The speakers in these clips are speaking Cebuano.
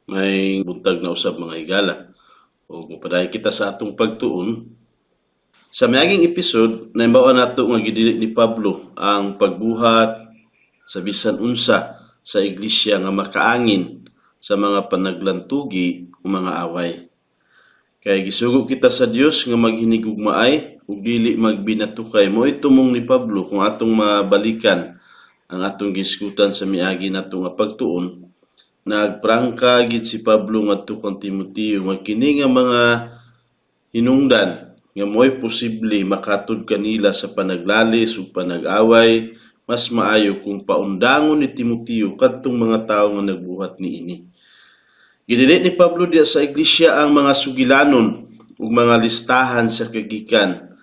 Maayong buntag na usab, mga higala. Ug mopadayon kita sa atong pagtuon. Sa miaging episode, nahibaw-an nato nga gidili ni Pablo ang pagbuhat sa bisan unsa sa iglesia nga makaangin sa mga panaglantugi o mga away. Kay gisugo kita sa Dios nga maghinigugmaay ug dili magbinatukay. Mao tumong ni Pablo kung atong mabalikan ang atong gisgutan sa miagi nato nga pagtuon. Nagprangka gid si Pablo ngadto kang Timoteo nga kini nga mga hinungdan nga mo'y posible makatud kanila sa panaglalis ug panag-away, mas maayo kung paundangon ni Timoteo kadtong mga tawo nga nagbuhat niini. Gidili ni Pablo diya sa iglesia ang mga sugilanon ug mga listahan sa kagikan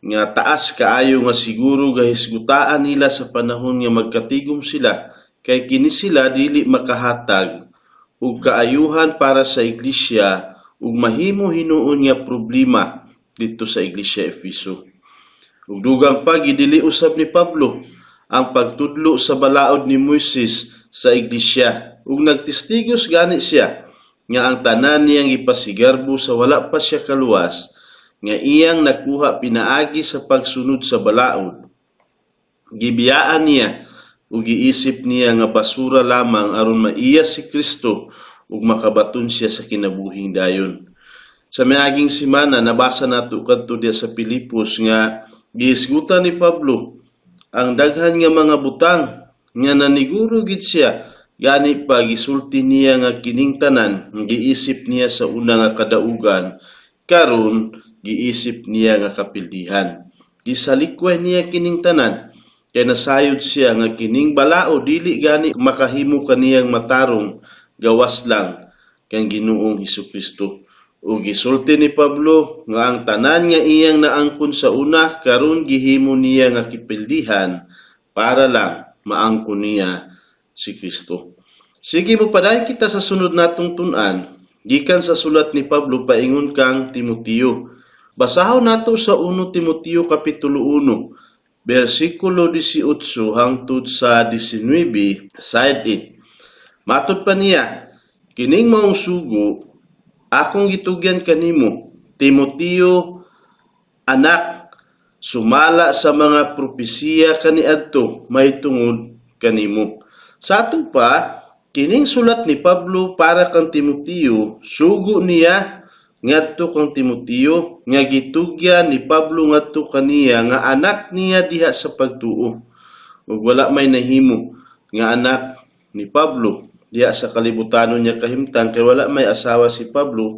nga taas kaayo nga siguro gahisgutaan nila sa panahon nga magkatigom sila, kay kini sila dili makahatag og kaayuhan para sa iglesia ug mahimo hinuon nga problema didto sa iglesia Efeso. Ug dugang pa, gidili usab ni Pablo ang pagtudlo sa balaod ni Moises sa iglesia ug nagtestigos gani siya nga ang tanan niyang ipasigarbo sa wala pa siya kaluwas nga iyang nakuha pinaagi sa pagsunod sa balaod, gibiyaan niya ug giisip niya nga basura lamang aron maiya si Kristo ug makabaton siya sa kinabuhing dayon. Sa miaging semana, nabasa nato kadto diya sa Pilipos nga gihisgutan ni Pablo ang daghan nga mga butang nga naniguro gid siya, gani pa gisulti niya nga kining tanan giisip niya sa una nga kadaugan, karon giisip niya nga kapildihan. Gisalikway niya kining tanan kay nasayod siya nga kining balao dili gani makahimo kaniyang matarong gawas lang kang Ginoong Hesus Kristo. Ug gisulti ni Pablo nga ang tanan nga iyang naangkon sa una, karon gihimo niya nga kipildihan para lang maangkon niya si Kristo. Sige, mopadayon kita sa sunod natong tun-an gikan sa sulat ni Pablo paingon kang Timoteo. Basahon nato sa 1 Timoteo kapitulo 1 bersikulo 18 hangtod sa 19, side 8. Matod pa niya, "Kining maong sugo akong gitugyan kanimo, Timoteo, anak, sumala sa mga propesiya kaniadto mahitungod kanimo." Sa ato pa, kining sulat ni Pablo para kang Timoteo, sugo niya ngadto kang Timoteo nga gitugyan ni Pablo ngadto kaniya nga anak niya diha sa pagtuo. Ug wala may nahimo nga anak ni Pablo diha sa kalibutanon niya kahimtang kay wala may asawa si Pablo.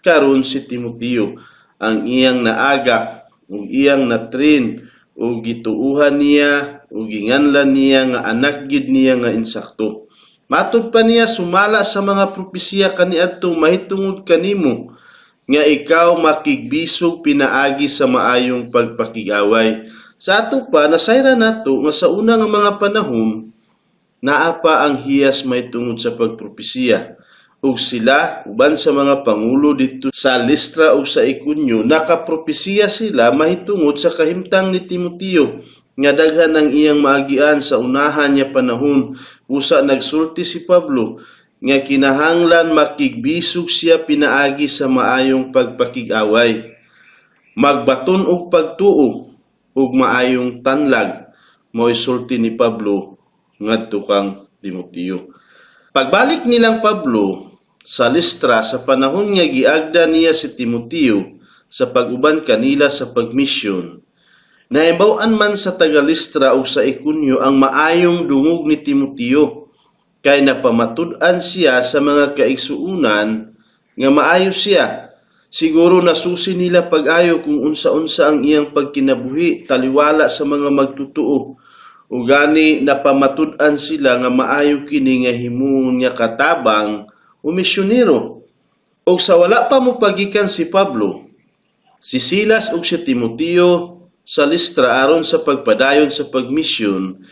Karon si Timoteo ang iyang naagak ug iyang na-train ug gituuhan niya ug ginganlan niya nga anak gid niya nga insakto. Matod pa niya, sumala sa mga propesiya kaniadto mahitungod kanimo nga ikaw makigbisog pinaagi sa maayong pagpakig-away. Sa ato pa, nasayran nato nga sa una nga mga panahon, naa pa ang hiyas mahitungod sa pagpropesiya. Ug sila, uban sa mga pangulo didto sa Listra ug sa Iconio, nakapropesiya sila mahitungod sa kahimtang ni Timoteo nga daghan ang iyang maagian sa unahan niya panahon. Usa nagsulti si Pablo nga kinahanglan makigbisog siya pinaagi sa maayong pagpakig-away. Magbaton og pagtuo ug maayong tanlag, mao'y sulti ni Pablo ngadto kang Timoteo. Pagbalik nilang Pablo sa Listra sa panahon nga giagda niya si Timoteo sa pag-uban kanila sa pagmisyon, nahibaw-an man sa taga Listra ug sa Iconio ang maayong dungog ni Timoteo kay napamatud-an siya sa mga kaigsuonan nga maayo siya. Siguro nasusi nila pag-ayo kung unsa-unsa ang iyang pagkinabuhi taliwala sa mga magtutuo. Ug gani napamatud-an sila nga maayo kini nga himuon nga katabang o misyonero. Og sa wala pa mopagikan si Pablo, si Silas ug si Timoteo sa Listra aron sa pagpadayon sa pagmisyon,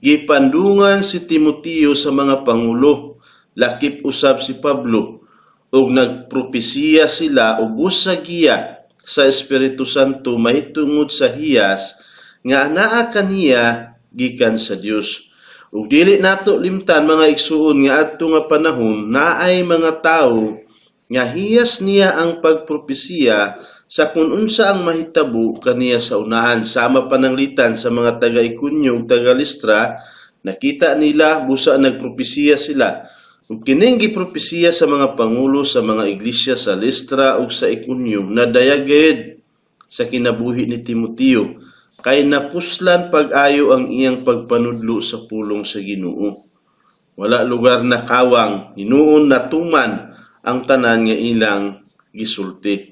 gipandungan si Timoteo sa mga pangulo, lakip usab si Pablo, ug nagpropesiya sila ubos sa giya sa Espiritu Santo mahitungod sa hiyas nga anaa kaniya gikan sa Dios. Ug dili nato limtan, mga igsuon, nga adto nga panahon naay mga tawo nga hiyas niya ang pagpropesiya sa kung unsa ang mahitabo kaniya sa unahan, sama pananglitan sa mga taga Iconio ug taga Listra. Nakita nila, busa nagpropesiya sila. Ug kining gipropesiya sa mga pangulo sa mga iglesia sa Listra ug sa Iconio nadayag gayud sa kinabuhi ni Timoteo kay napuslan pag-ayo ang iyang pagpanudlo sa pulong sa Ginoo. Wala lugar na kawang, hinuon natuman ang tanan nga ilang gisulti.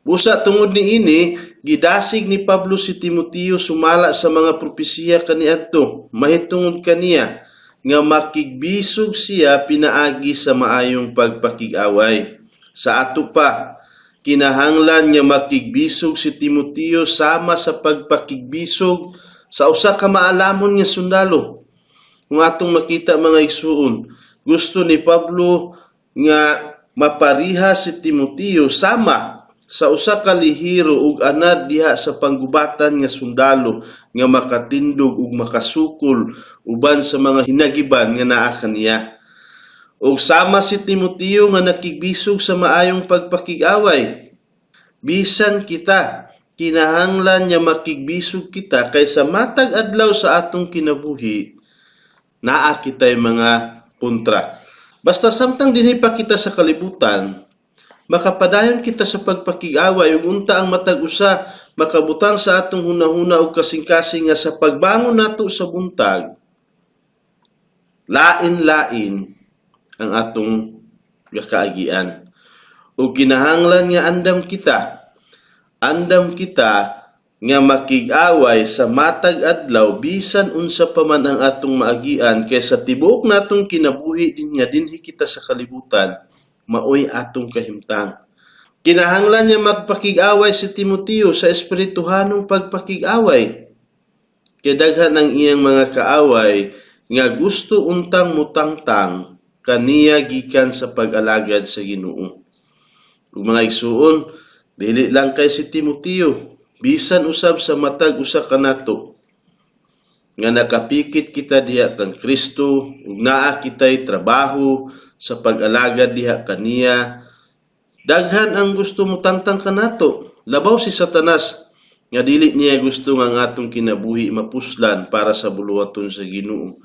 Busa tungod niini, gidasig ni Pablo si Timoteo sumala sa mga propesiya kaniadto, mahitungod kaniya nga makigbisog siya pinaagi sa maayong pagpakig-away. Sa ato pa, kinahanglan nga makigbisog si Timoteo sama sa pagpakigbisog sa usa ka maalamon nga sundalo. Kung atong makita, mga igsuon, gusto ni Pablo nga mapariha si Timoteo sama sa usa ka lihiro ug anad diha sa panggubatan nga sundalo nga makatindog ug makasukol uban sa mga hinagiban nga naa kaniya. Ug sama si Timoteo nga nakigbisog sa maayong pagpakig-away. Bisan kita, kinahanglan nga makigbisog kita kay sa matag adlaw sa atong kinabuhi, naa kitay mga kontra. Basta samtang dinhi pa kita sa kalibutan, makapadayon kita sa pagpakig-away ug unta ang matag usa makabutang sa atong hunahuna ug kasing-kasing nga sa pagbangon nato sa buntag, lain-lain ang atong gakaagian. Ug kinahanglan nga andam kita nga makig-away sa matag adlaw bisan unsa pa man ang atong maagian kay sa tibuok natong kinabuhi din nga dinhi kita sa kalibutan, maoy atong kahimtang. Kinahanglan niya magpakig-away si Timoteo sa espirituhanong pagpakig-away. Kay daghan ang iyang mga kaaway nga gusto untang mutangtang kaniya gikan sa pag-alagad sa Ginoo. Ug mga igsuon, dili lang kay si Timoteo, bisan usab sa matag usa kanato nga nakapikit kita diha kang Kristo ug naa kitay trabaho sa pag-alagad diha kaniya, daghan ang gusto mutangtang kanato, labaw si Satanas nga dili niya gusto nga ang atong kinabuhi mapuslan para sa buluhaton sa Ginoo.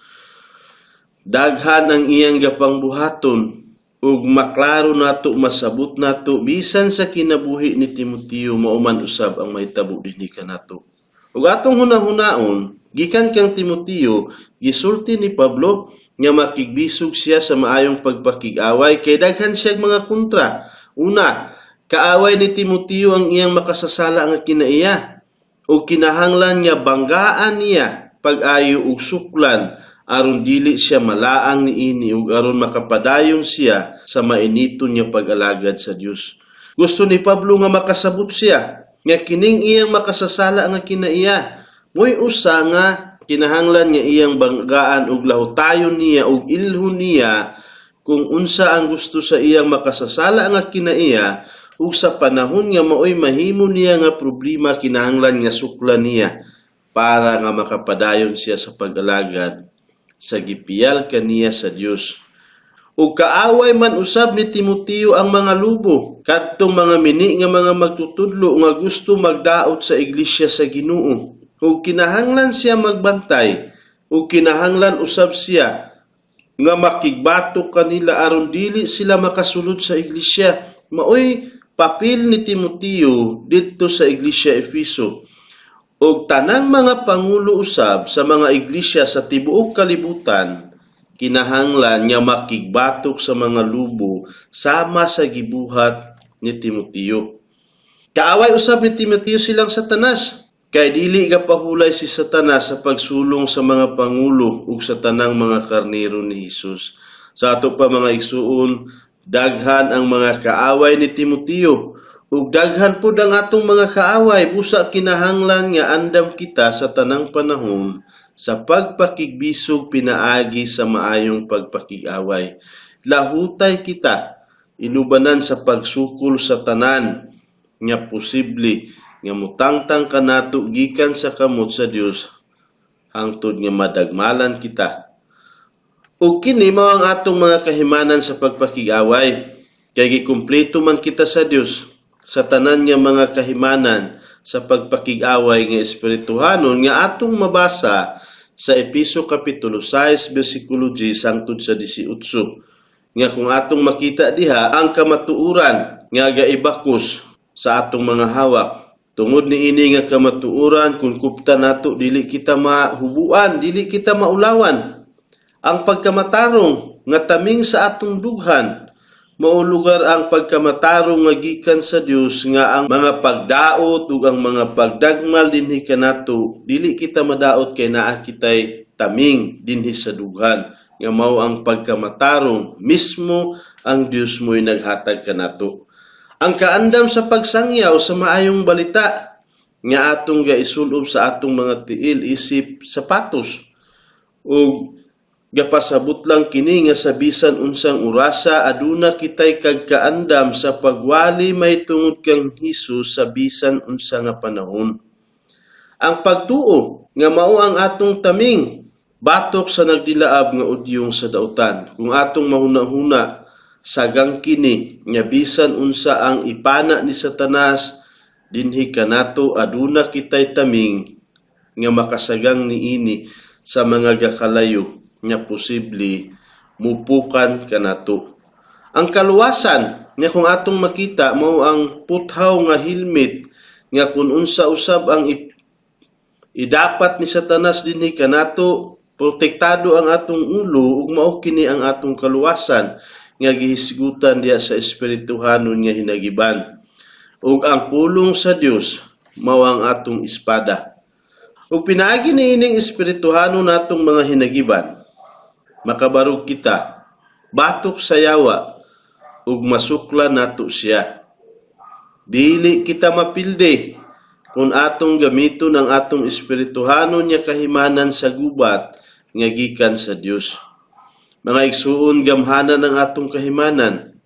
Daghan ang iyang gapang buhaton ug maklaro nato, masabot nato, bisan sa kinabuhi ni Timoteo, mao man usab ang mahitabo dinhi kanato. Ug atong hunahunaon, gikan kang Timoteo, gisulti ni Pablo nga makigbisog siya sa maayong pagpakig-away kay daghan siyang mga kontra. Una, kaaway ni Timoteo ang iyang makasasala nga kinaiya ug kinahanglan nga banggaan niya pag-ayo ug suklan aron dili siya malaang niini ug aron makapadayon siya sa mainiton nga pag-alagad sa Dios. Gusto ni Pablo nga makasabot siya nga kining iyang makasasala nga kinaiya mo'y usa nga kinahanglan nga iyang banggaan ug lahutayon niya ug ilhon niya kung unsa ang gusto sa iyang makasasala nga kinaiya, ug sa panahon nga maoy mahimo niya nga problema, kinahanglan nga suklan niya para nga makapadayon siya sa pag-alagad sa gipiyal kaniya sa Dios. Ug kaaway man usab ni Timoteo ang mga lubo, kadtong mga mini nga mga magtutudlo nga gusto magdaot sa iglesia sa Ginoo. Ug kinahanglan siya magbantay, ug kinahanglan usab siya nga makigbatok kanila aron dili sila makasulod sa iglesia. Maoy papel ni Timoteo didto sa iglesia Efeso. Og tanang mga pangulo usab sa mga iglesia sa tibuok kalibutan kinahanglan nga makigbatok sa mga lubo sama sa gibuhat ni Timoteo. Kaaway usab ni Timoteo silang Satanas. Kay dili gapahulay si Satanas sa pagsulong sa mga pangulo ug sa tanang mga karnero ni Hesus. Sa ato pa, mga igsuon, daghan ang mga kaaway ni Timoteo ug daghan pud ang atong mga kaaway, busa kinahanglan nga andam kita sa tanang panahon sa pagpakigbisog pinaagi sa maayong pagpakig-away. Lahutay kita inubanan sa pagsukol sa tanan nga posible nga mutangtang kanato gikan sa kamot sa Dios hangtod nga madagmalan kita. Ug kini mao ang atong mga kahimanan sa pagpakig-away. Kay gikumpleto man kita sa Dios sa tanan nga mga kahimanan sa pagpakig-away nga espirituhanon nga atong mabasa sa Epeso Kapitulo 6 bersikulo 10 hangtod sa 18, nga kung atong makita diha ang kamatuoran nga gaibakos sa atong mga hawak. Tungod niini nga kamatuoran, kung kupta nato, dili kita mahubuan, dili kita maulawan. Ang pagkamatarong nga taming sa atong dughan mao lugar ang pagkamatarong nga gikan sa Dios, nga ang mga pagdaot ug ang mga pagdagmal dinhi kanato, dili kita madaot kay naa kitay taming dinhi sa dughan nga mao ang pagkamatarong mismo ang Dios mo'y naghatag kanato. Ang kaandam sa pagsangyaw sa maayong balita nga atong gaisulob sa atong mga tiil isip sapatos ug gapasabot lang kini nga sa bisan unsang orasa aduna kitay kagkaandam sa pagwali mahitungod kang Hesus sa bisan unsa nga panahon. Ang pagtuo nga mao ang atong taming batok sa nagdilaab nga udyong sa dautan. Kung atong mahuna-huna, sagang kini nga bisan unsa ang ipana ni Satanas dinhi kanato, aduna kitay taming nga makasagang niini sa mga gakalayo nga posible mupukan kanato. Ang kaluwasan nga kung atong makita mao ang puthaw nga helmet nga kung unsa usab ang idapat ni Satanas dinhi kanato, protektado ang atong ulo ug mao kini ang atong kaluwasan nga gihisgutan diha sa espirituhanon nga hinagiban. Ug ang pulong sa Dios mao ang atong espada. Ug pinaagi niining espirituhanon natong mga hinagiban, makabarog kita batok sa yawa ug masukla nato siya. Dili kita mapildi kung atong gamiton ang atong espirituhanon nga kahimanan sa gubat nga gikan sa Dios. Mga igsuon, gamhanan ang atong kahimanan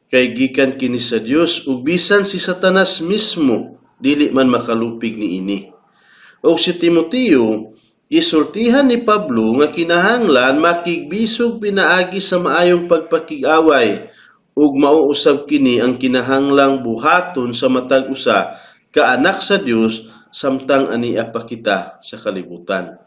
kay gikan kini sa Dios ug bisan si Satanas mismo dili man makalupig niini. Og si Timoteo, isultihan ni Pablo nga kinahanglan makigbisog pinaagi sa maayong pagpakig-away ug mauusab kini ang kinahanglang buhaton sa matag usa ka anak sa Dios samtang ania pa kita sa kalibutan.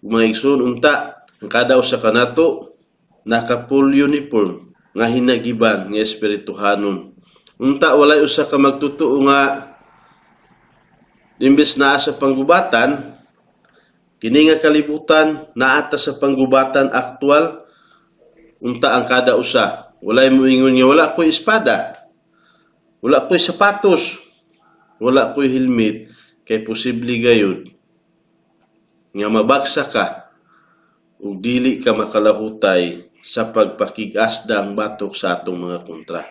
Ug mga igsoon, unta ang kada usa kanato naka full uniform nga hinagiban nga espirituhanon. Unta walay usa ka magtotoo nga imbes naa sa panggubatan kini nga kalibutan, naa ta sa panggubatan aktual. Unta ang kada usa walay moingon nga wala ko'y espada, wala ko'y sapatos, wala ko'y helmet, kay posible gayud nga mabagsak ka ug dili ka makalahutay sa pagpakig-asdang batok sa atong mga kontra.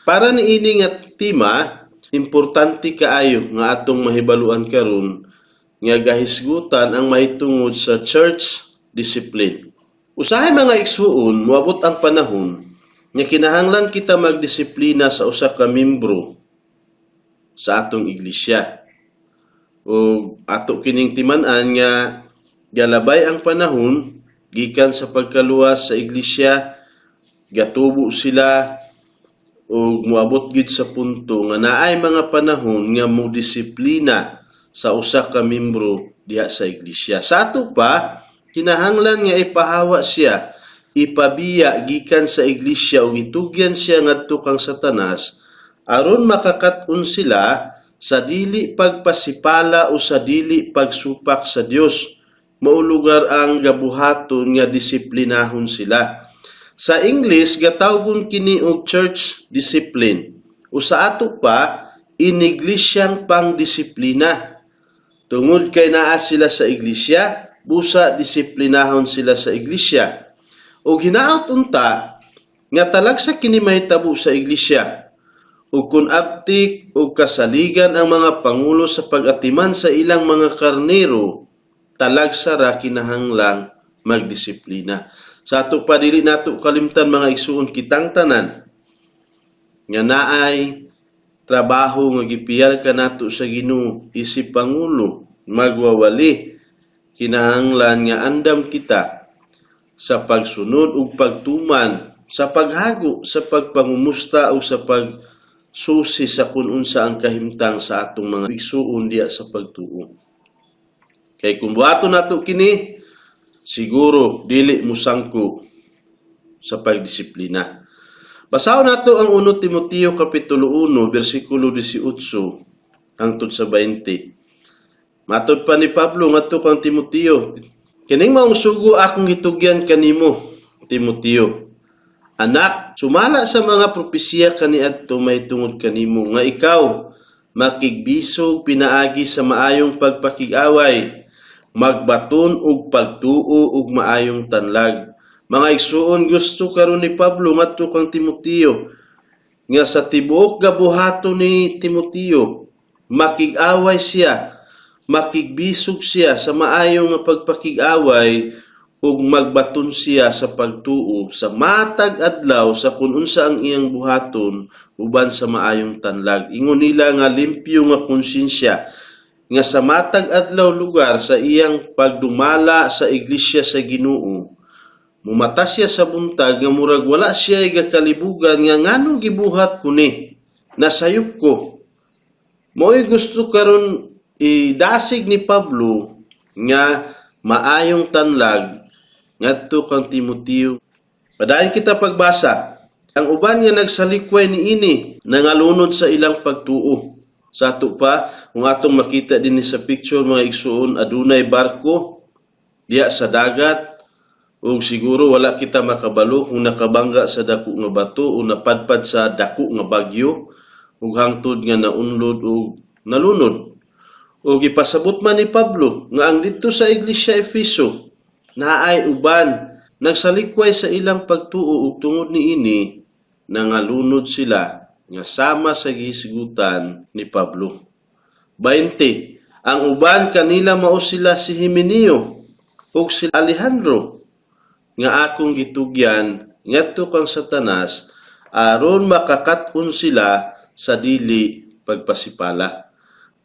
Para niini nga tema, importante kaayo nga atong mahibaluan karon nga gahisgutan ang mahitungod sa church discipline. Usahay, mga igsuon, moabot ang panahon nga kinahanglan kita magdisiplina sa usa ka membro sa atong iglesia. O ato kining timan-an nga galabay ang panahon gikan sa pagkaluwas sa iglesia, gatubo sila ug moabot gid sa punto nga naay mga panahon nga mo disiplina sa usa ka membro diha sa iglesia. Sa ato pa, kinahanglan nga ipahawa siya, ipabiya gikan sa iglesia ug itugyan siya ngadto kang Satanas aron makakat-on sila sa dili pagpasipala o sa dili pagsupak sa Dios. Mao lugar ang gabuhaton nga disiplinahon sila. Sa English, gatawgon kini og church discipline. O sa ato pa, iniglesyang pangdisiplina. Tungod kay naa sila sa iglesia, busa disiplinahon sila sa iglesia. O hinaot unta nga talagsa kini mahitabo sa iglesia. Ug kung abtik o kasaligan ang mga pangulo sa pag-atiman sa ilang mga karnero, talagsa ra kinahanglang magdisiplina. Sa ato pa, dili nato kalimtan, mga igsuon, kitang tanan nga naay trabaho nga gipiyal kanato sa Ginoo isip pangulo magwawali, kinahanglan nga andam kita sa pagsunod ug pagtuman, sa paghago, sa pagpangumusta ug sa pagsusi sa kung unsa ang kahimtang sa atong mga igsuon diya sa pagtuo. Kay kung buhaton nato kini, siguro dili musangko sa pagdisiplina. Basahon nato ang 1 Timoteo kapitulo 1 bersikulo 18 hangtod sa 20. Matod pa ni Pablo ngadto kang Timoteo, "Kining maong sugo akong gitugyan kanimo, Timoteo. Anak, sumala sa mga propesiya kaniadto mahitungod kanimo nga ikaw makigbisog pinaagi sa maayong pagpakig-away, magbaton og pagtuo ug maayong tanlag." Mga igsuon, gusto karon ni Pablo ngadto kang Timoteo nga sa tibuok gabuhaton ni Timoteo, makig-away siya, makigbisog siya sa maayo nga pagpakig-away ug magbaton siya sa pagtuo sa matag adlaw sa kun unsa ang iyang buhaton uban sa maayong tanlag. Ingon nila nga limpyo nga konsensya nga sa matag adlaw lugar sa iyang pagdumala sa iglesia sa Ginoo, mumata siya sa buntag nga murag wala siya gakalibugan nga nganong gibuhat ko ni, nasayop ko. Mo'y gusto karon idasig ni Pablo nga maayong tanlag ngadto kang Timoteo. Padayon kita pagbasa. Ang uban nga nagsalikway niini nangalunod sa ilang pagtuo. Sa ato pa, kung atong makita din sa picture, mga igsuon, adunay barko diya sa dagat ug siguro wala kita makabalo kung nakabangga sa dako nga bato o napadpad sa dako nga bagyo ug hangtod nga naunlod ug nalunod. O gipasabot man ni Pablo nga ang didto sa iglesia Efeso naay uban nagsalikway sa ilang pagtuo ug tungod niini nangalunod sila nga sama sa gihisgutan ni Pablo. 20. Ang uban kanila mao sila si Himeneo ug si Alejandro nga akong gitugyan ngadto kang Satanas aron makakat-on sila sa dili pagpasipala.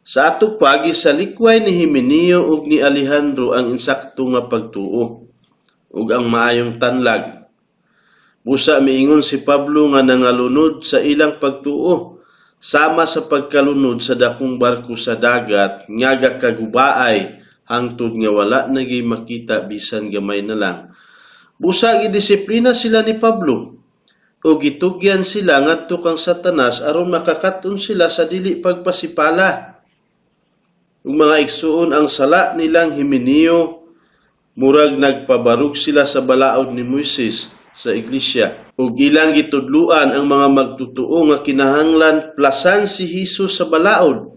Sa ato pa, gisalikway ni Himeneo ug ni Alejandro ang insakto nga pagtuo ug ang maayong tanlag. Busa miingon si Pablo nga nangalunod sa ilang pagtuo sama sa pagkalunod sa dakong barko sa dagat nga gakagubaay hangtod nga wala na gyud makita bisan gamay na lang. Busa gidisiplina sila ni Pablo o gitugyan sila ngadto kang Satanas aron makakaton sila sa dili pagpasipala. Ug mga igsuon, ang sala nilang Himeneo, murag nagpabarog sila sa balaod ni Moises sa iglesia. Ug ilang gitudluan ang mga magtutoo nga kinahanglan plasan si Hesus sa balaod.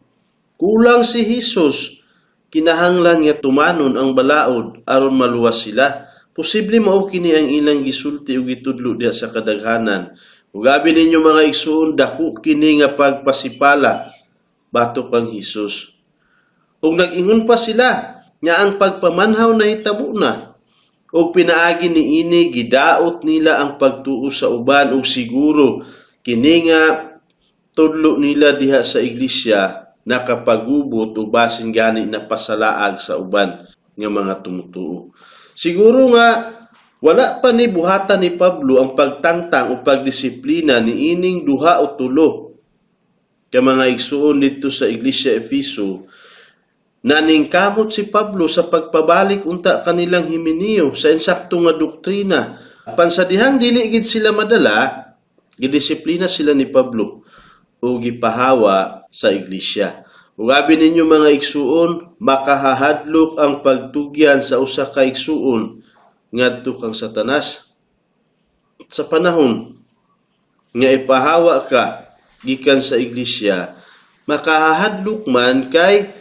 Kulang si Hesus, kinahanglan nga tumanon ang balaod aron maluwas sila. Posible mao kini ang ilang gisulti ug gitudlo diha sa kadaghanan. Ug abi ninyo, mga igsuon, dako kini nga pagpasipala batok kang Hesus. Ug nag-ingon pa sila nga ang pagpamanhaw nahitabo na. Ug pinaagi niini gidaot nila ang pagtuo sa uban ug siguro kini nga tudlo nila diha sa iglesia nakapagubot o basin gani na pasalaag sa uban nga mga tumutuo. Siguro nga wala pa ni buhatan ni Pablo ang pagtangtang o pagdisiplina ni ining duha o tulo ka mga igsuon didto sa iglesia Efeso, naningkamot si Pablo sa pagpabalik unta kanilang Himeneo sa insakto nga doktrina. Apan sa dihang dili gid sila madala, gidisiplina sila ni Pablo o gipahawa sa iglesia. Ug abi ninyo, mga igsuon, makahahadlok ang pagtugyan sa usa ka igsuon ngadto kang Satanas. Sa panahon nga ipahawa ka gikan sa iglesia, makahahadlok man kay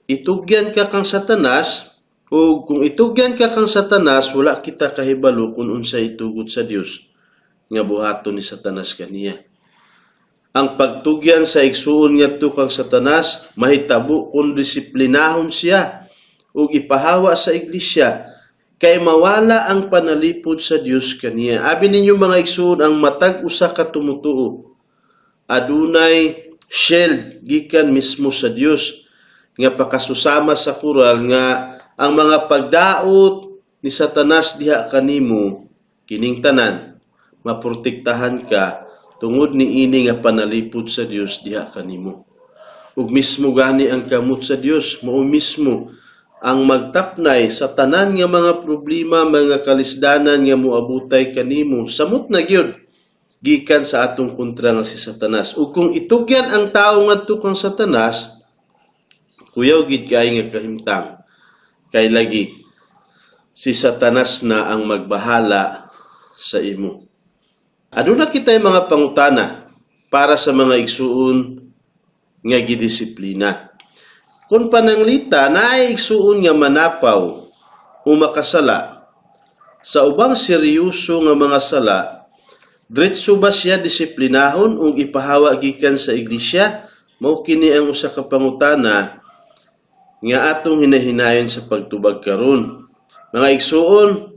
itugyan ka kang Satanas, o kung itugyan ka kang Satanas, wala kita kahibalo kung unsay itugot sa Dios nga buhaton ni Satanas kaniya. Ang pagtugyan sa igsuon ngadto kang Satanas mahitabo kung disiplinahon siya ug ipahawa sa iglesia kay mawala ang panalipod sa Dios kaniya. Abi ninyo, mga igsuon, ang matag usa ka tumutuo adunay shield gikan mismo sa Dios nga pakasusama sa koral nga ang mga pagdaot ni Satanas diha kanimo kining tanan, maprotektahan ka tungod ni ini nga panalipod sa Dios diha kanimo. Ug mismo gani ang kamot sa Dios mao mismo ang magtapnay sa tanan nga mga problema, mga kalisdanan nga moabutay kanimo. Samot na gyud gikan sa atong kontra nga si Satanas. Ug kung itugyan ang tawo ngadto kang Satanas, kuyaw gid kay nga kahimtang, kay lagi si Satanas na ang magbahala sa imo. Aduna kitay mga pangutana para sa mga igsuon nga gidisiplina. Kung pananglita naay igsuon nga manapaw o makasala sa ubang seryoso nga mga sala, diretso ba siya disiplinahon o ipahawa gikan sa iglesia? Mao kini ang usa ka pangutana nga atong hinahinayon sa pagtubag karon. Mga igsuon,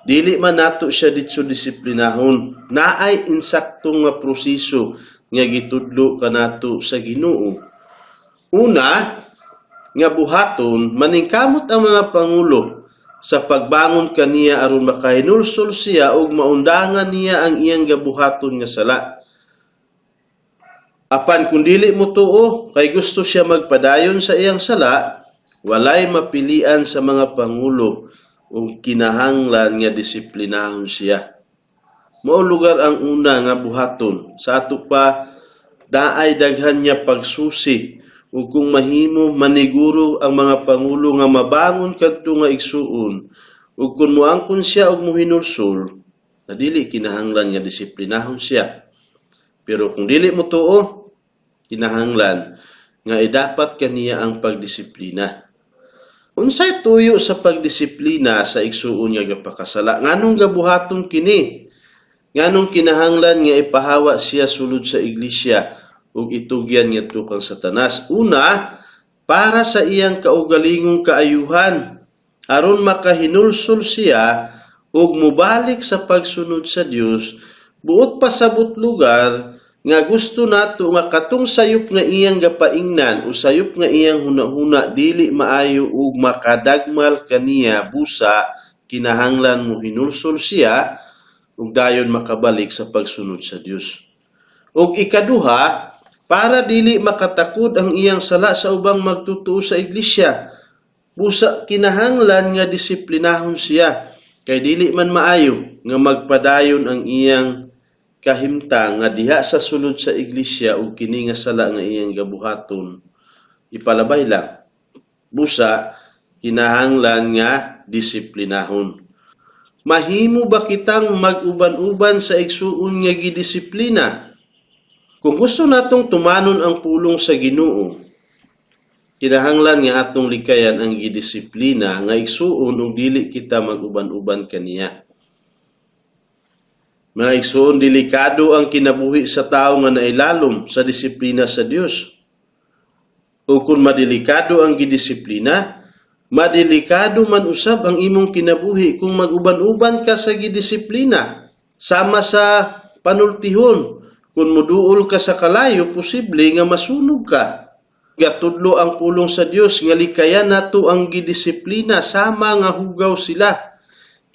dili man nato siya ditso disiplinahon. Naay insakto nga proseso nga gitudlo kanato sa Ginoo. Una nga buhaton, maningkamot ang mga pangulo sa pagbangon kaniya aron makahinulsol siya ug maundangan niya ang iyang gabuhaton nga sala. Apan kung dili mo tuo kay gusto siya magpadayon sa iyang sala, walay mapilian sa mga pangulo ug kinahanglan nga disiplinahon siya. Mao lugar ang una nga buhaton. Sa ato pa, naay daghan niya pagsusi ug kung mahimo maniguro ang mga pangulo nga mabangon kadto nga igsuon, ug kung moangkon siya og mohinulsol na, dili kinahanglan nga disiplinahon siya. Pero kung dili mo tuo, kinahanglan nga idapat kaniya ang pagdisiplina. Unsay tuyo sa pagdisiplina sa igsuon nga gapakasala? Nganong gabuhaton kini? Nganong kinahanglan nga ipahawa siya sulod sa iglesia ug itugyan ngadto kang Satanas? Una, para sa iyang kaugalingong kaayuhan, aron makahinulsol siya ug mobalik sa pagsunod sa Dios. Buot pasabot lugar nga gusto nato nga katong sayop nga iyang gapaingnan o sayop nga iyang hunahuna dili maayo ug makadagmal kaniya, busa kinahanglan mo hinulsol siya ug dayon makabalik sa pagsunod sa Dios. Ug ikaduha, para dili makatakod ang iyang sala sa ubang magtutuo sa iglesia. Busa kinahanglan nga disiplinahon siya kay dili man maayo nga magpadayon ang iyang kahimtang nga diha sa sulod sa iglesia ug kini nga sala nga iyang gabuhaton ipalabay lang. Busa kinahanglan nga disiplinahon. Mahimo ba kitang mag-uban-uban sa igsuon nga gidisiplina? Kung gusto natong tumanon ang pulong sa Ginoo, kinahanglan nga atong likayan ang gidisiplina nga igsuon ug dili kita mag-uban-uban kaniya. Mga igsuon, delikado ang kinabuhi sa tao nga nailalom sa disiplina sa Dios. O kung madelikado ang gidisiplina, madelikado man usab ang imong kinabuhi kung mag-uban-uban ka sa gidisiplina. Sama sa panultihon, kung muduol ka sa kalayo, posible nga masunog ka. Gatudlo ang pulong sa Dios nga likayan nato ang gidisiplina sama nga hugaw sila.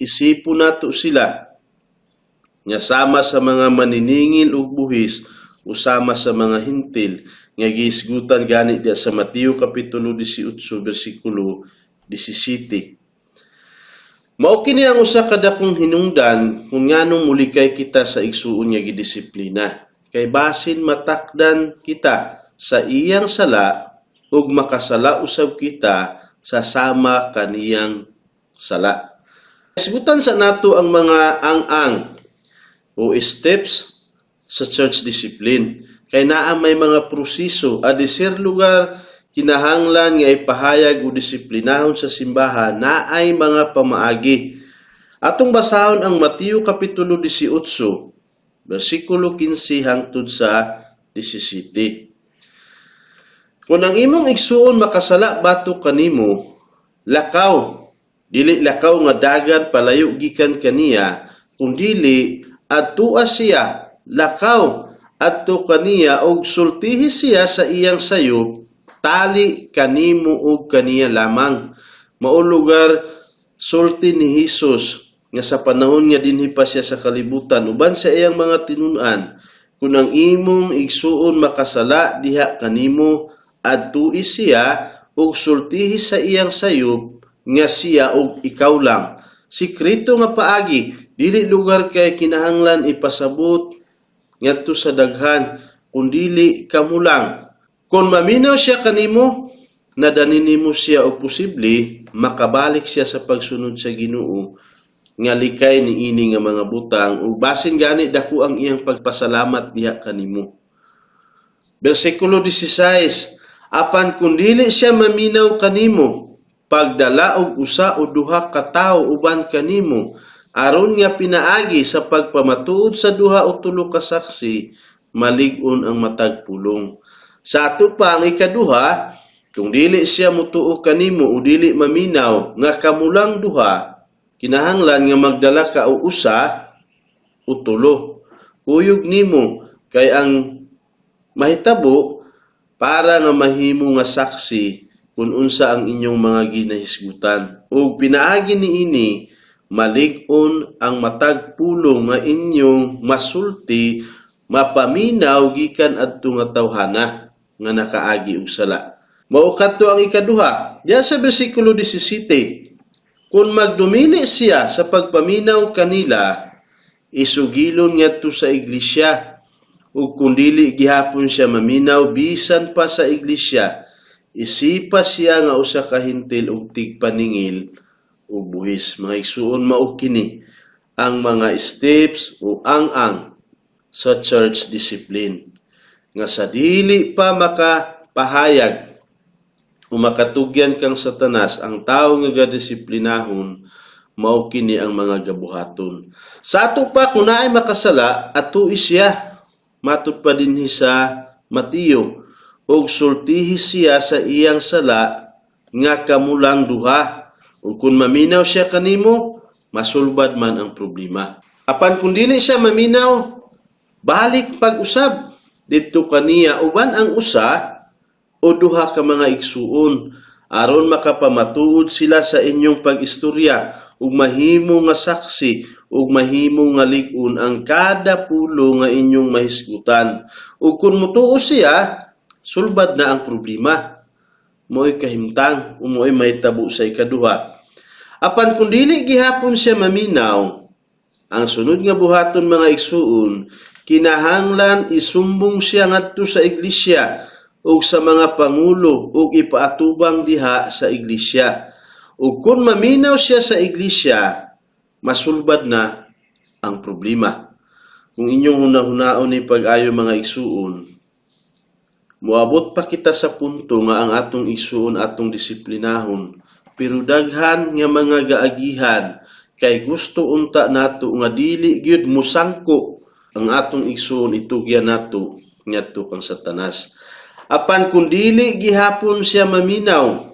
Isipo nato sila nga sama sa mga maniningil ug buhis o sama sa mga hintil nga gihisgutan gani diya sa Mateo kapitulo 18 bersikulo 17. Mao kini ang usa ka dakong hinungdan kung nganong mulikay kita sa igsuon nga gidisiplina. Kay basin matakdan kita sa iyang sala ug makasala usab kita sa sama kaniyang sala. Hisgutan sa nato ang mga ang-ang o steps sa church discipline. Kay naa may mga proseso a desir lugar kinahanglan nga ipahayag o disiplinahon sa simbahan, naay mga pamaagi. Atong basahon ang Mateo kapitulo 18 bersikulo 15 hangtod sa 17. Kung ang imong igsuon makasala batok kanimo, lakaw. Dili lakaw nga dagan palayo gikan kaniya, kung dili adtua siya, lakaw adto kaniya og sultihi siya sa iyang sayop, tali kanimo og kaniya lamang. Mao lugar sulti ni Hesus nga sa panahon nga dinhi pa siya sa kalibutan uban sa iyang mga tinun-an, "Kung ang imong igsuon makasala diha kanimo, adtui siya ug sultihi sa iyang sayop nga siya ug ikaw lang." Sikreto nga paagi, dili lugar kay kinahanglan ipasabot ngadto sa daghan, kundili kamo lang. Kung maminaw siya kanimo, nadani nimo siya og posible makabalik siya sa pagsunod sa Ginoo nga likay ni ini nga mga butang, ug basin gani dako ang iyang pagpasalamat diha kanimo. Bersikulo 16: "Apan kung dili siya maminaw kanimo, pagdala og usa o duha ka tawo uban kanimo, aron nga pinaagi sa pagpamatuod sa duha o tulo ka saksi, malig-on ang matag pulong." Sa ato pa ang ikaduha, kung dili siya mutuo kanimo o dili maminaw nga kamulang duha, kinahanglan nga magdala ka og usa o tulo. Kuyog nimo kay ang mahitabo para nga mahimo nga saksi kung unsa ang inyong mga ginahisgutan. Ug pinaagi niini, malig-on ang matag pulong nga inyong masulti, mapaminaw gikan adto nga tawhana nga nakaagi og sala. Mao kadto ang ikaduha. Diyan sa bersikulo 17, "Kung magdumili siya sa pagpaminaw kanila, isugilon ngadto sa iglesia. Ug kung dili gihapon siya maminaw bisan pa sa iglesia, isipa siya nga usa ka Hentil ug tigpaningil og buhis." Mga igsuon, mao kini ang mga steps o ang-ang sa church discipline nga sa dili pa makapahayag o makatugyan kang Satanas ang tao nga gadisiplinahon, mao kini ang mga gabuhaton. Sa ato pa, kung naay makasala, atui siya. Matud pa dinhi sa Mateo, og sultihi siya sa iyang sala nga kamulang duha. Ug kung maminaw siya kanimo, masulbad man ang problema. Apan kung dili siya maminaw, balik pag-usab didto kaniya uban ang usa o duha ka mga igsuon aron makapamatuod sila sa inyong pag-istorya ug mahimo nga saksi ug mahimo nga lig-on ang kada pulong nga inyong mahisgutan. Ug kung mutuo siya, sulbad na ang problema. Mo'y kahimtang o mo'y mahitabo sa ikaduha. Apan kung dili gihapon siya maminaw, ang sunod nga buhaton, mga igsuon, kinahanglan isumbong siya ngadto sa iglesia ug sa mga pangulo ug ipaatubang diha sa iglesia. Ug kung maminaw siya sa iglesia, masulbad na ang problema. Kung inyong hunahunaon ni pag-ayo, mga igsuon, moabot pa kita sa punto nga ang atong igsuon atong disiplinahon, pero daghan nga mga gaagihan kay gusto unta nato nga dili gyud musangko ang atong igsuon itugyan nato ngadto kang Satanas. Apan kung dili gihapon siya maminaw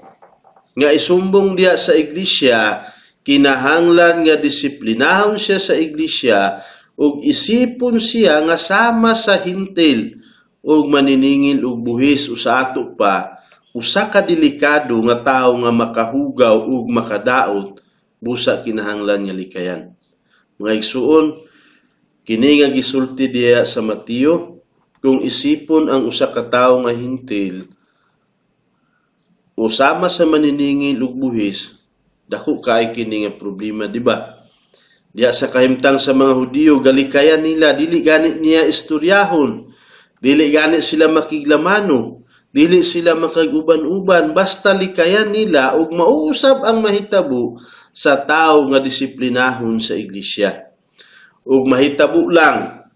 nga isumbong diya sa iglesia, kinahanglan nga disiplinahon siya sa iglesia ug isipon siya nga sama sa Hentil ug maniningil og buhis o sa ato pa usa ka delikado nga tawo nga makahugaw ug makadaot, busa kinahanglan nga likayan. Mga igsuon, kini nga gisulti diya sa Mateo, kung isipon ang usa ka tawo nga Hentil o sama sa maniningil og buhis, dako kay kini nga problema, di ba? Diya sa kahimtang sa mga Hudiyo, galikayan nila, dili gani niya istoryahon, dili gani sila makiglamano, dili sila makag-uban-uban, basta likayan nila ug mauusab ang mahitabo sa tawo nga disiplinahon sa iglesia. Ug mahitabo lang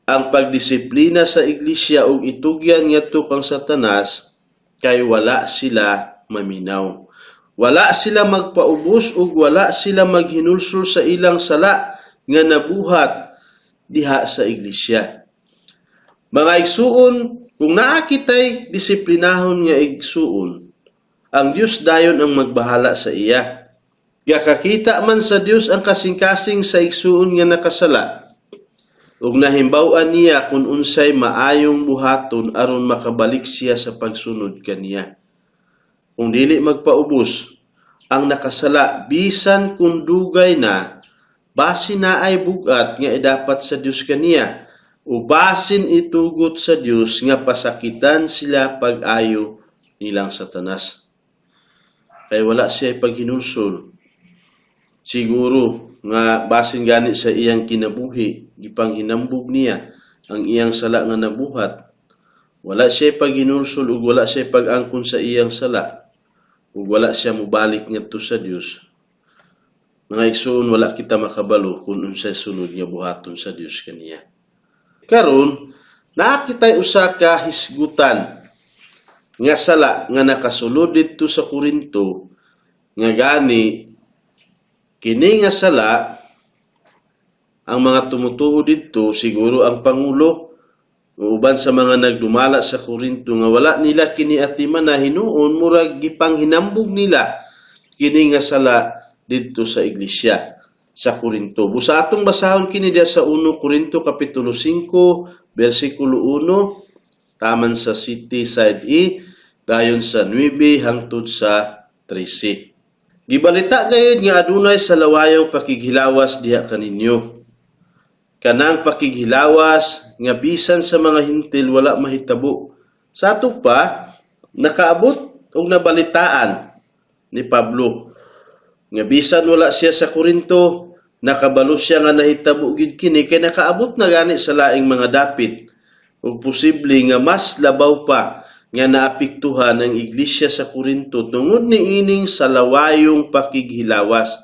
ang pagdisiplina sa iglesia ug itugyan ngadto kang Satanas kay wala sila maminaw. Wala sila magpaubos ug wala sila maghinulsol sa ilang sala nga nabuhat diha sa iglesia. Mga igsuon, kung naa kitay disiplinahon nga igsuon, ang Dios dayon ang magbahala sa iya. Gakakita man sa Dios ang kasing-kasing sa igsuon nga nakasala ug nahimbaw-an niya kung unsay maayong buhaton aron makabalik siya sa pagsunod kaniya. Kung dili magpaubos, Ang nakasala bisan kung dugay na, basin naay bugat nga idapat sa Dios kaniya o basin itugot sa Dios nga pasakitan sila pag-ayo nilang Satanas. Kay wala siya paghinulsol. Siguro nga basin gani sa iyang kinabuhi, gipanghinambog niya ang iyang sala nga nabuhat. Wala siya paghinulsol ug wala siya pag-angkon sa iyang sala ug wala siya mobalik ngadto sa Dios. Mga igsoon, wala kita makabalo kung unsay sunod nga buhaton sa Dios kaniya. Karon, naa kitay usa ka hisgutan nga sala nga nakasulod didto sa Korinto, nga gani kini nga sala, ang mga tumutuo didto, siguro ang pangulo o uban sa mga nagdumala sa Korinto, nga wala nila kini atiman na hinuon murag gipanghinambog nila kini nga sala didto sa iglesia sa Korinto. Busa atong basahon kini diya sa 1 Korinto kapitulo 5 bersikulo 1 taman sa City Side E dayon sa 9 hangtod sa 13. Gibalita gayud nga adunay sa lawayong pakighilawas diha kaninyo. Kanang pakighilawas nga bisan sa mga Hentil wala mahitabo. Sa ato pa, nakaabot og nabalitaan ni Pablo nga bisan wala siya sa Korinto, nakabalo siya nga nahitabo gid kini kay nakaabot na gani sa laing mga dapit ug posible nga mas labaw pa nga naapektuhan ang iglesia sa Korinto tungod niining salawayong pakighilawas.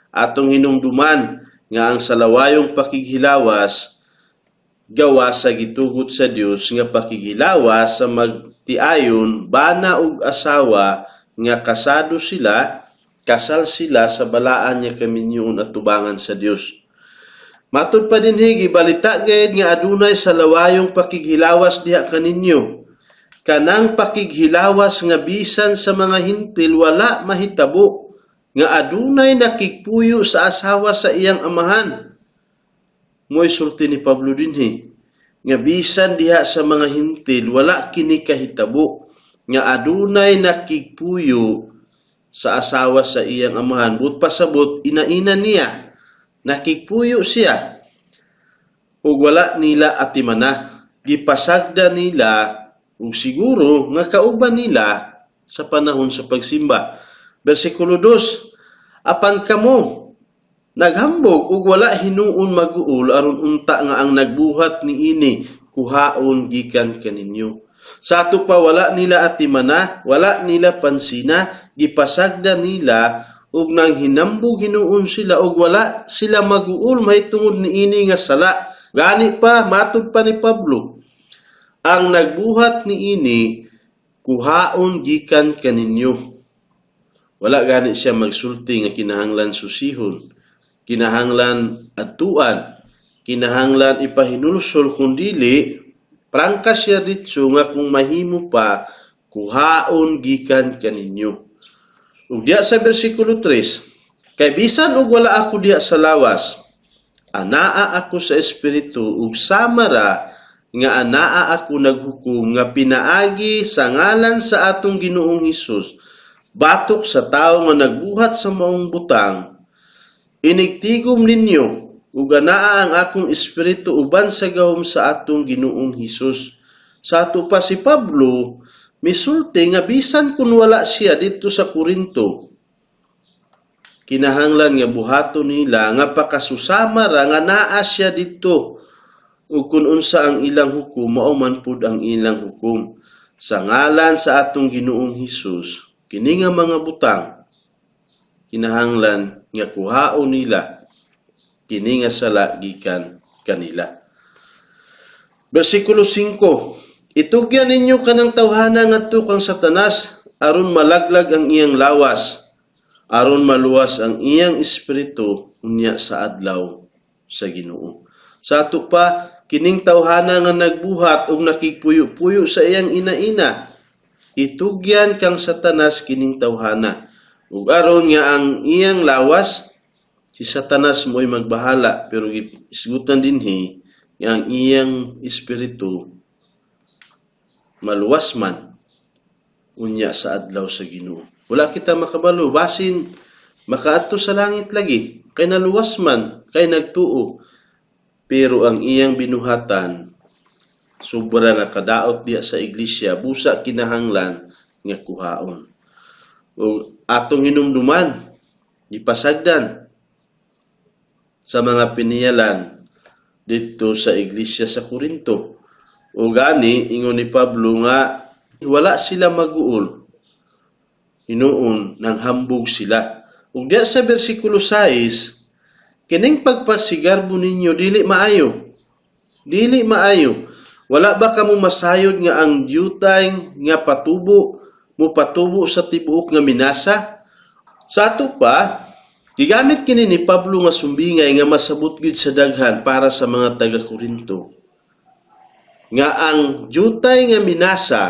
Atong hinumduman nga ang salawayong pakighilawas gawa sa gitugot sa Dios nga pakighilawas sa magtiayon, bana ug asawa nga kasado sila, kasal sila sa balaan nga kaminyoon at tubangan sa Dios. Matud pa dinhi, gibalita gayud nga adunay sa lawayong pakighilawas diha kaninyo. Kanang pakighilawas nga bisan sa mga Hentil wala mahitabo, nga adunay nakigpuyo sa asawa sa iyang amahan. Mo'y sulti ni Pablo dinhi nga bisan diha sa mga Hentil wala kini kahitabo nga adunay nakigpuyo sa asawa sa iyang amahan. But pasabot, ina-ina niya, nakigpuyo siya ug wala nila atimana, gipasagda nila ug siguro nga kauban nila sa panahon sa pagsimba. Bersikulo 2, "Apan kamo naghambog ug wala hinuon maguol aron unta nga ang nagbuhat niini kuhaon gikan kaninyo." Sa ato pa, wala nila atimana, wala nila pansina, gipasagda nila ug nang hinambog hinuon sila ug wala sila maguol mahitungod niini nga sala. Gani pa, matud pa ni Pablo, ang nagbuhat niini kuhaon gikan kaninyo. Wala gani siya magsulti nga kinahanglan susihon, kinahanglan adtuan, kinahanglan ipahinulsol. Kung dili, prangka siya ditso nga kung mahimo pa, kuhaon gikan kaninyo. Ug diya sa bersikulo 3, "Kay bisan og wala ako diya sa lawas, anaa ako sa espiritu, ug sama ra nga anaa ako naghukom nga pinaagi sa ngalan sa atong Ginoong Hesus batok sa tawo nga nagbuhat sa maong butang, inigtigom ninyo, ug anaa ang akong espiritu uban sa gahom sa atong Ginoong Hesus." Sa ato pa, si Pablo misulti nga bisan kun wala siya didto sa Korinto, kinahanglan nga buhaton nila nga pakasusama ra nga naa siya didto, ug kun unsa ang ilang hukom, mao man pud ang ilang hukom sa ngalan sa atong Ginoong Hesus. Kini nga mga butang, kinahanglan nga kuhaon nila kini nga sala gikan kanila. Bersikulo 5, "Itugyan ninyo kanang tawhana ngadto kang Satanas aron malaglag ang iyang lawas, aron maluwas ang iyang espiritu unya sa adlaw sa Ginoo." Sa ato pa, kining tawhana nga nagbuhat og nakigpuyo-puyo sa iyang ina-ina, itugyan kang Satanas kining tawhana. Ug aron nga ang iyang lawas, si Satanas mo'y magbahala, pero isgutan dinhi nga ang iyang espiritu maluwas man unya sa adlaw sa Ginoo. Wala kita makabalo, basin makaadto sa langit lagi, kay naluwas man, kay nagtuo. Pero ang iyang binuhatan sobra nga kadaot diha sa iglesia, busa kinahanglan nga kuhaon. Ug atong hinumduman, gipasagdan sa mga piniyalan didto sa iglesia sa Korinto. O gani, ingon ni Pablo nga wala sila maguol. Hinuon, nanghambog sila. Ug diya sa bersikulo 6, kining pagpasigarbo ninyo dili maayo. Dili maayo. Wala ba kamo masayod nga ang dyutay nga patubo mo patubo sa tibuok nga minasa? Sa ato pa, gigamit kini ni Pablo nga sumbingay nga masabot gyud sa daghan para sa mga taga Korinto. Nga ang dyutay nga minasa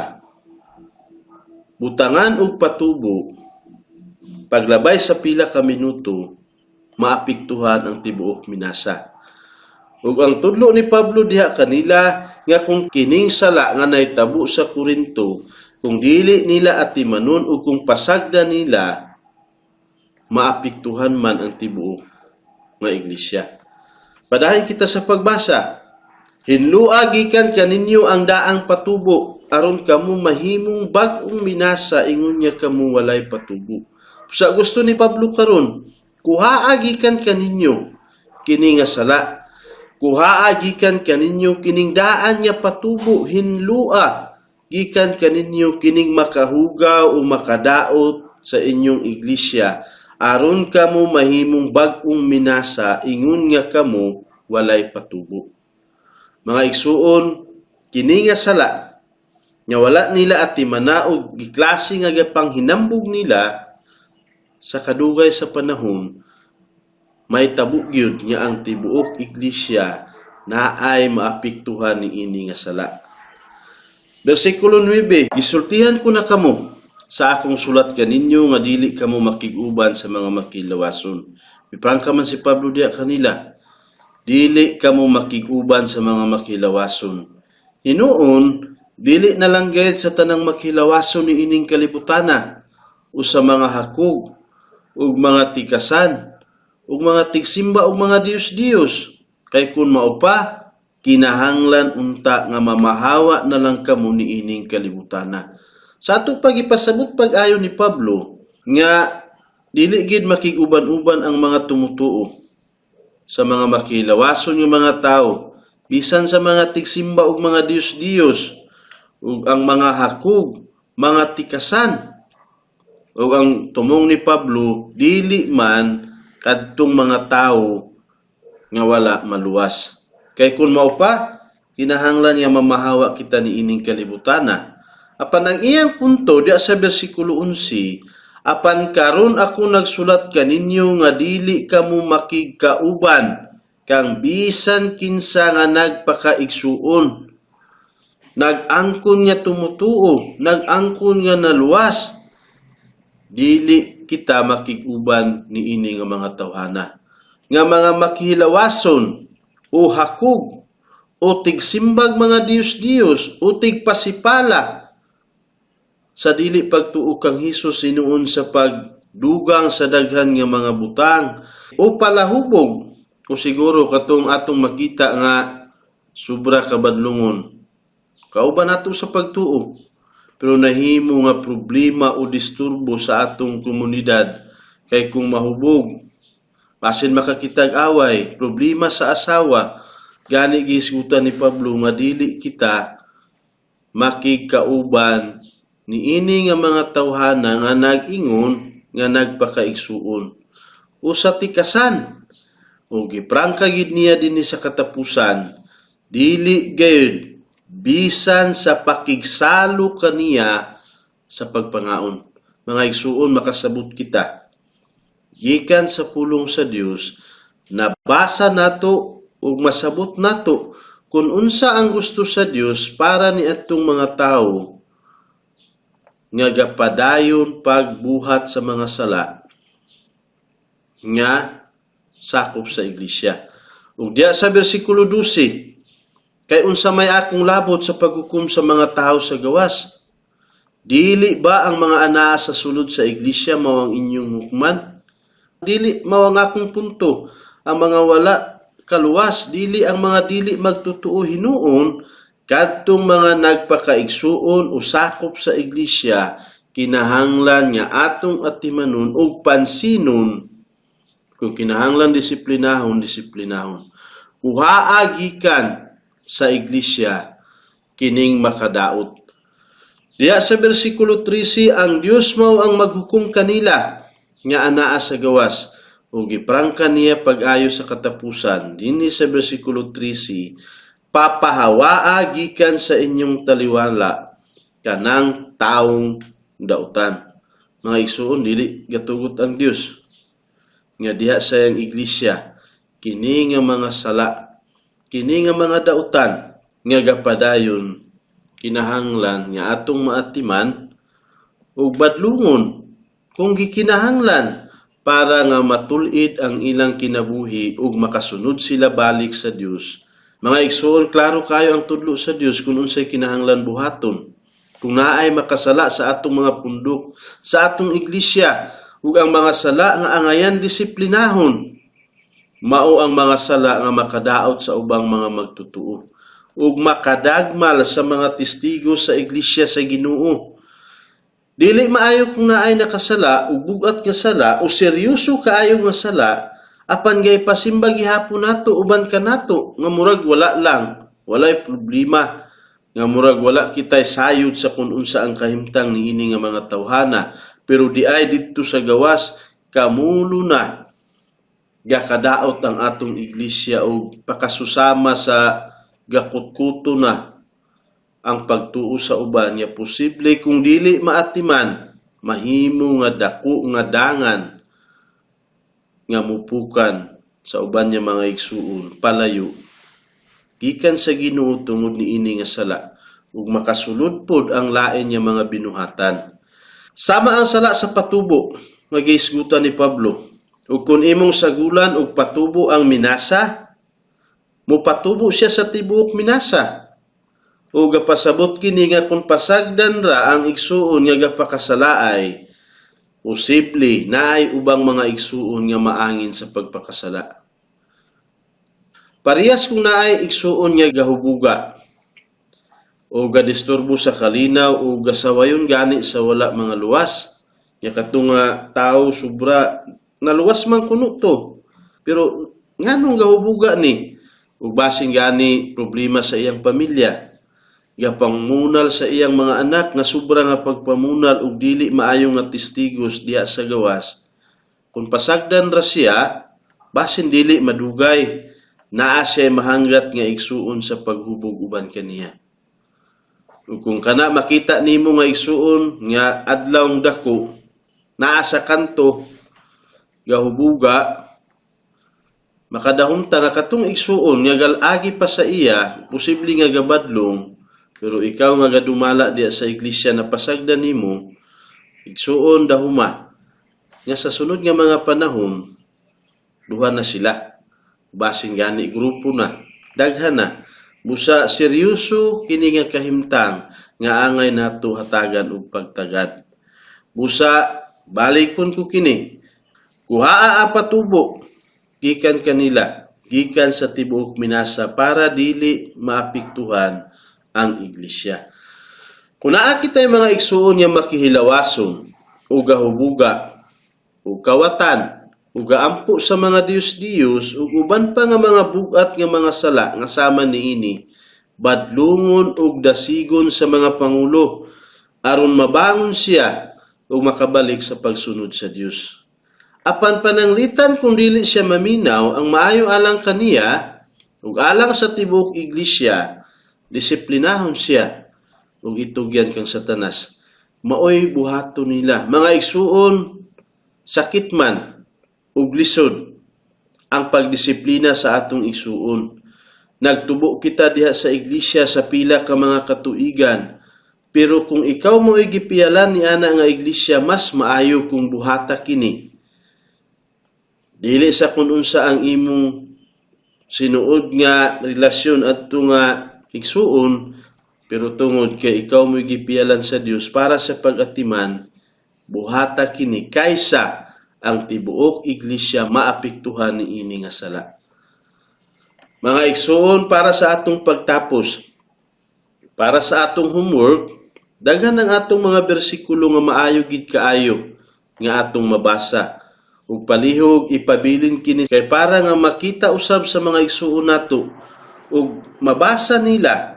butangan og patubo, paglabay sa pila ka minuto maapektuhan ang tibuok minasa. Ug ang tudlo ni Pablo diha kanila nga kung kining sala nga nahitabo sa Korinto, kung dili nila atimanon ug kung pasagda nila, maapektuhan man ang tibuok nga iglesia. Padayon kita sa pagbasa. Hinlua gikan kaninyo ang daang patubo aron kamo mahimong bag-ong minasa ingon nga kamo walay patubo. Sa gusto ni Pablo karon, kuhaa gikan kaninyo kini nga sala. Kuhaa gikan kaninyo kining daan nga patubo, hinlua gikan kaninyo kining makahugaw o makadaot sa inyong iglesia aron kamo mahimong bag-ong minasa ingon nga kamo walay patubo. Mga igsuon, kini nga sala nga wala nila atimana og giklase nga gapanghinambog nila, sa kadugay sa panahon may tabo gyud nga ang tibuok iglesia naay maapektuhan ni ini nga sala. Bersikulo 9, gisultihan ko na kamo sa akong sulat kaninyo nga dili kamo makig-uban sa mga makilawason. Miprangka man si Pablo diha kanila. Dili kamo makig-uban sa mga makilawason. Hinuon, dili na lang gayud sa tanang makilawason ni ining kalibutana o sa mga hakog ug mga tikasan ug mga tigsimba ug mga diyos-diyos, kay kun mao pa, kinahanglan unta nga mamahawa na lang kamo niining kalibutana. Sa ato pagipasabot pag-ayo ni Pablo nga dili gid makig-uban-uban ang mga tumutuo sa mga makilawason nga mga tao, bisan sa mga tigsimba ug mga diyos-diyos ug ang mga hakog, mga tikasan. Ug ang tumong ni Pablo, dili man kadtong mga tawo nga wala maluwas. Kay kun mao pa, kinahanglan nga mamahawa kita niining kalibutana. Apan ang iyang punto diya sa bersikulo 11, apan karon ako nagsulat kaninyo nga dili kamo makigkauban kang bisan kinsa nga nagpakaigsuon, nag-angkon nga tumutuo, nag-angkon nga naluwas. Dili kita makig-uban niini nga mga tawhana nga mga makihilawason o hakog o tigsimbag mga diyos-diyos o tigpasipala sa dili pagtuo kang Hesus hinuon sa pagdugang sa daghan nga mga butang o palahubog o siguro katong atong makita nga sobra kabadlungon. Kauban nato sa pagtuo, pero nahimo nga problema o disturbo sa atong komunidad, kay kung mahubog, basin makakitag away, problema sa asawa. Gani gihisgutan ni Pablo nga dili kita makigkauban niini nga mga tawhana nga nag-ingon nga nagpakaigsuon o sa tikasan. O giprangka gid niya dinhi sa katapusan, dili gayud bisan sa pakigsalo kaniya sa pagpangaon. Mga igsuon, makasabot kita gikan sa pulong sa Dios, nabasa nato ug masabot nato kung unsa ang gusto sa Dios para ni atong mga tawo nga gapadayon pagbuhat sa mga sala nga sakop sa iglesia. Ug diya sa bersikulo 12, kay unsa may akong labot sa paghukom sa mga tawo sa gawas? Dili ba ang mga anaa sa sulod sa iglesia mao ang inyong hukman? Dili mao ang akong punto ang mga wala kaluwas, dili ang mga dili magtutuo. Hinuon kadtong mga nagpakaigsuon o sakop sa iglesia, kinahanglan nga atong atimanon ug pansinon. Kung kinahanglan disiplinahon, disiplinahon. Kuhaa gikan sa iglesia kining makadaot. Diya sa bersikulo 13, ang Dios mao ang maghukom kanila nga anaa sa gawas ug giprangka niya pag-ayo sa katapusan. Dinhi sa bersikulo 13, papahawaa gikan sa inyong taliwala kanang taong dautan. Mga igsuon, dili gatugot ang Dios nga diha sa iyang iglesia kini nga mga sala, kini nga mga dautan nga gapadayon, kinahanglan nga atong maatiman ug badlungon kung gikinahanglan para nga matul-id ang ilang kinabuhi ug makasunod sila balik sa Dios. Mga igsoon, klaro kayo ang tudlo sa Dios kung unsay kinahanglan buhaton. Kung naay makasala sa atong mga pundok, sa atong iglesia, ug ang mga sala nga angayan disiplinahon, mao ang mga sala nga makadaot sa ubang mga magtutuo ug makadagmal sa mga testigo sa iglesia sa Ginoo. Dili maayo kung naay nakasala ug bug-at nga sala o seryoso kaayo nga sala, apan gay pasimba gihapon nato uban kanato nga murag wala lang, walay problema, nga murag wala kitay sayod sa kung unsa ang kahimtang niini nga mga tawhana, pero di ay didto sa gawas kamulo na gakadaot ang atong iglesia og pakasusama sa gakutkuto na ang pagtuo sa uban nga posible kung dili maatiman mahimo nga dako nga dangan nga mupukan sa uban niya mga igsuon palayo gikan sa Ginoo tungod niini nga sala ug makasulod pod ang lain nga mga binuhatan. Sama ang sala sa patubo nga gihisgutan ni Pablo. Ug kung imong sagulan og patubo ang minasa, mupatubo siya sa tibuok minasa. O gapasabot kini nga kung pasagdan ra ang igsuon nga gapakasalaay, posible naay ubang mga igsuon nga maangin sa pagpakasala. Parehas kung naay igsuon nga gahubuga o gadisturbo sa kalinaw o gasawayon gani sa wala mga luwas. Nya kato nga tao sobra naluwas man kuno to. Pero nganong gahubuga ni? Ug basin gani problema sa iyang pamilya. Gapangmunal sa iyang mga anak nga sobra nga pagpamunal ug dili maayo nga testigos diha sa gawas. Kung pasagdan ra siya, basin dili madugay, naa siya mahanggat nga igsuon sa paghubog uban kaniya. Ug kung kana makita nimo nga igsuon nga adlawng dako naa sa kanto gahubuga, makadahom ta nga katong igsuon nga galagi pa sa iya, posible nga gabadlong, pero ikaw nga gadumala diya sa iglesia na pasagdan nimo, igsuon, dahuma nga sa sunod nga mga panahon duha na sila, basin gani grupo na, daghan na. Busa seryoso kini nga kahimtang nga angay nato hatagan og pagtagad. Busa balikon ko kini, kuhaa ang patubo gikan kanila, gikan sa tibuok minasa para dili maapektuhan ang iglesia. Kung naa kitay mga igsuon nga makihilawason o gahubuga o kawatan o gaampo sa mga Diyos-Diyos ug uban pa nga mga bugat nga mga sala nga sama niini, badlungon ug dasigon sa mga pangulo aron mabangon siya ug makabalik sa pagsunod sa Dios. Apan pananglitan kung dili siya maminaw, ang maayo alang kaniya ug alang sa tibuok iglesia, disiplinahon siya ug itugyan kang Satanas. Maoy buhaton nila. Mga igsuon, sakit man ug lisod ang pagdisiplina sa atong igsuon. Nagtubo kita diha sa iglesia sa pila ka mga katuigan. Pero kung ikaw mo gipiyalan ni ana nga iglesia, mas maayo kung buhata kini. Dili sa kung unsa ang imong sinuod nga relasyon adto nga igsuon, Pero tungod kay ikaw mo'y gipiyalan sa Dios para sa pag-atiman, buhata kini kaysa ang tibuok iglesia maapektuhan niini nga sala. Mga igsuon, para sa atong pagtapos, para sa atong homework, daghan ang atong mga bersikulo nga maayo gid kaayo nga atong mabasa. Ug palihog ipabilin kini kay para nga makita usab sa mga igsuon nato ug mabasa nila,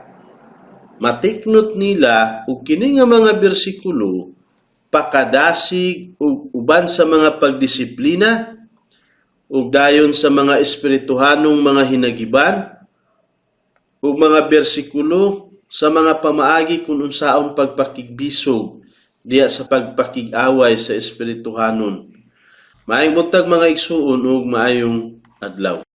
matiknot nila ug kini nga mga bersikulo pakadasig ug uban sa mga pagdisiplina ug dayon sa mga espirituhanong mga hinagiban ug mga bersikulo sa mga pamaagi kung unsaon pagpakigbisog diya sa pagpakig-away sa espirituhanon. Maayong buntag, mga igsuon, ug maayong adlaw.